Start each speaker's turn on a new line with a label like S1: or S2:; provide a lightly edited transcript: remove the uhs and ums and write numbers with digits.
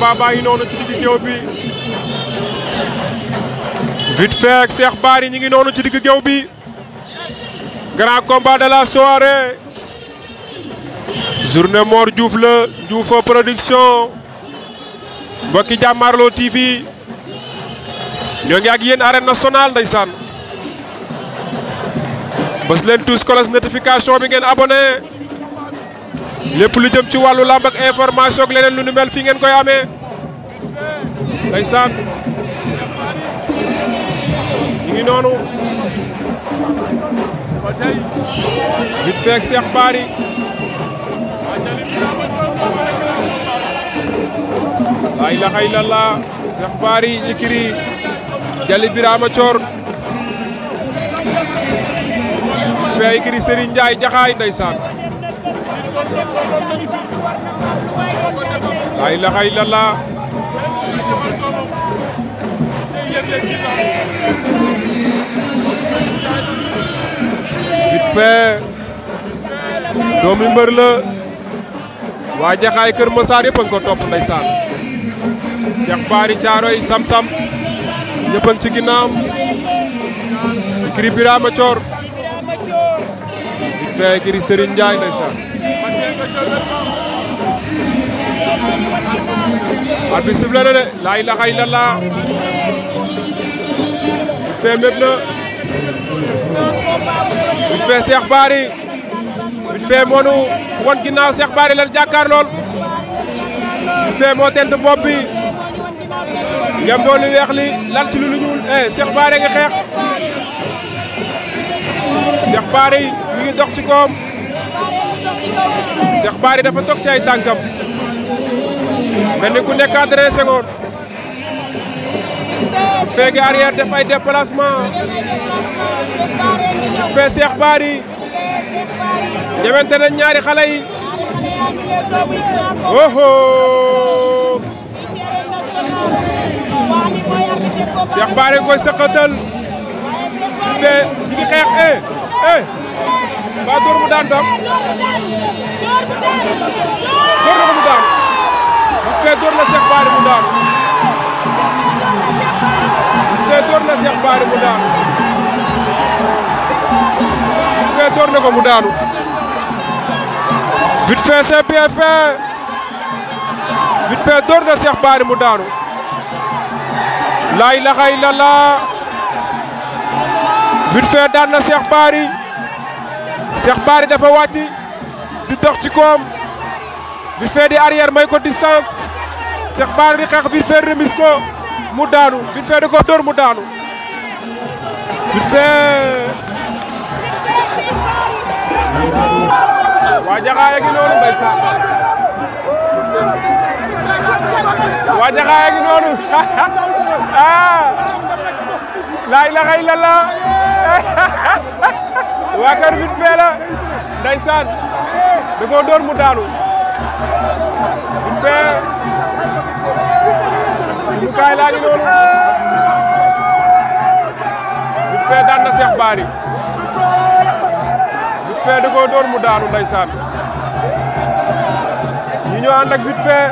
S1: combat baa ngi noonu ci digg géew bi Vite Fait ak Cheikh Bary ñi ngi noonu ci digg géew bi grand combat de la soirée journée Mor Diouf la Diouf production mbokki Jàmmaarloo TV ñoo ngi ak yéen arène nationale ndeysaan bës leen tous cloche notification bi ngeen abonné lépp lu jëm ci wàllu lamb ak information ak leneen lu nu mel fii ngeen koy amee ndeysaan ñu ngi noonu Vite Fait ak Cheikh Bary la ilaha illallah Cheikh Bary ikiri Jali Birama Thior Fait ikiri Serigne Ndiaye Jaxaay ndeysaan la ilaha illallah Vite Fait doomi mbër la waa Jaxaay Kër Massar yëpp a ngi ko topp ndeysaan Cheikh Bary Thiaroye Sam-Sam ñëpp a ngi ci ginnaawam ikiri Birama Thior Vite Fait ikiri Serigne Ndiaye ndeysaan arbitre sifflé na de la ilaha illallah Vite Fait mépp na Vite Fait Cheikh Bary Vite Fait moo nu won ginnaaw Cheikh Bary lan jàkkaar lool Vite Fait moo tent bopp bi ngem doon lu weex li lal ci lu ñuul Cheikh Bary nga xeex Cheikh Bary mi ngi dox ci koom Cheikh Bary dafa toog ci ay tànkam mel ni ku nekk Adrien Senghor Vite Fait gi arrière def ay déplacement Vite Fait Cheikh Bary ñemente nañ ñaari xale yi oho Cheikh Bary koy sëqatal Vite Fait ñi ngi xeex ba dóor mu daan tam dóor na ko mu daan Vite Fait dóor na Cheikh Bary mu daan Vite Fait dóor na Cheikh Bary mu daan Vite Fait dóor na ko mu daanu Vite Fait c'est bien fait Vite Fait dóor na Cheikh Bary mu daanu la ilaha illallah Vite Fait daan na Cheikh Bary Cheikh Bary dafa wàcc di dox ci koom Vite Fait di arrière may ko distance Cheikh Bary di xeex Vite Fait remise ko mu daanu Vite Fait da ko dóor mu daanu Vite Fait waa Jaxaay gi noonu ndeysaan waa Jaxaay gi noonu la ilaha illallah waa kër Vite Fait la ndeysaan da ko dóor mu daanu Vite Fait lu kaay laa ngi noonu Vite Fait daan na Cheikh Bary Vite Fait da ko dóor mu daanu ndeysaan ñu ñëw ànd ak Vite Fait